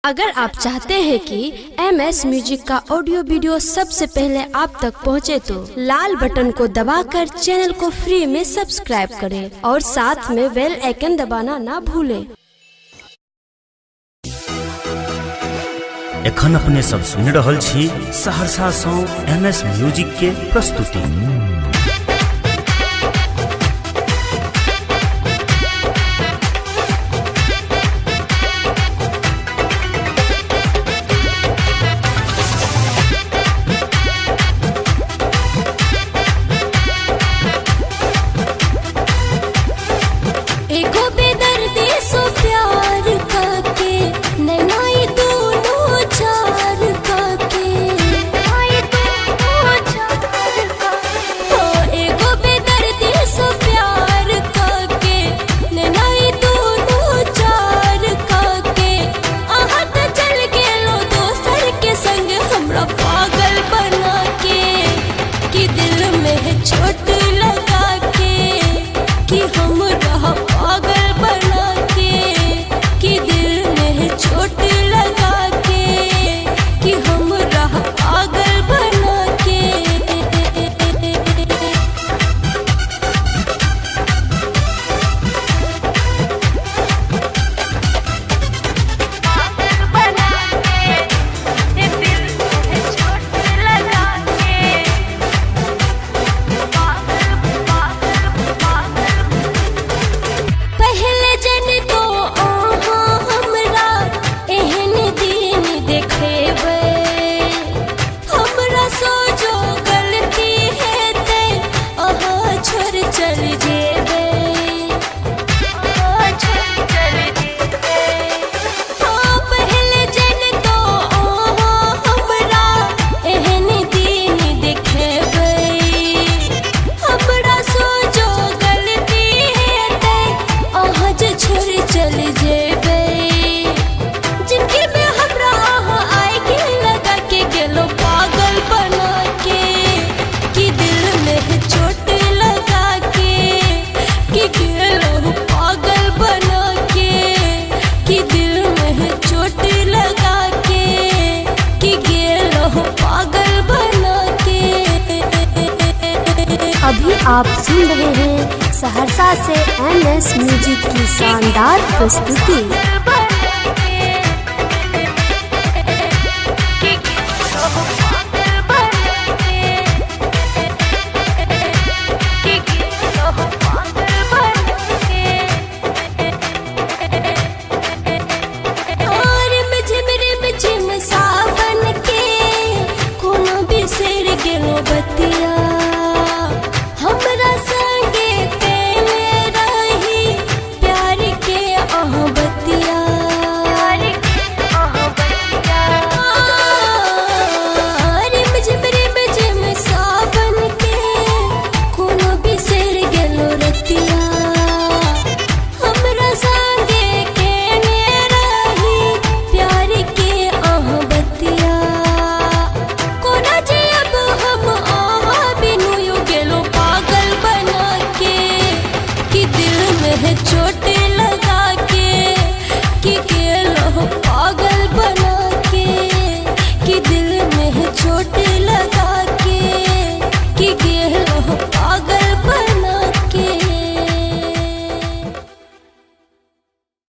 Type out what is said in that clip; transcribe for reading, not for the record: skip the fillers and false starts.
अगर आप चाहते हैं कि एम एस म्यूजिक का ऑडियो वीडियो सबसे पहले आप तक पहुंचे तो लाल बटन को दबाकर चैनल को फ्री में सब्सक्राइब करें और साथ में बेल आइकन दबाना ना भूलें। एखन अपने सब सुनि रहल छी सहरसा सँ एम एस म्यूजिक के प्रस्तुति। एगो बेदर्दी सो प्यार काके नैनाई दोनों चार काके हो एगो बेदर्दी सो प्यार काके नैनाई दोनों चार काके आहा त चल गेलो दोसर के संग हमरा पागल बना के कि दिल में है चोट लगा के कि हमरा पागल बना के कि दिल में है चोट लगा के कि हमरा पागल बना के। पहले जन तो आहा हमरा एहन दिन देखेबै हमरा सो जो गलती हेतै अहाँ छोड़ चल जेबै हाँ पहले जन तो आहा हमरा एहन दिन देखेबै हमरा सो जो गलती हेतै अहाँ जे छोड़ चल जेबै जिनकी में हमरा अहाँ आइ के लगा के गेलो पागल बना के कि दिल में है चोट लगा के कि गेलो पागल बना के कि दिल में है चोट लगा के कि गेलो पागल बना के। अभी आप सुन रहे हैं सहरसा से एम एस म्यूजिक की शानदार प्रस्तुति।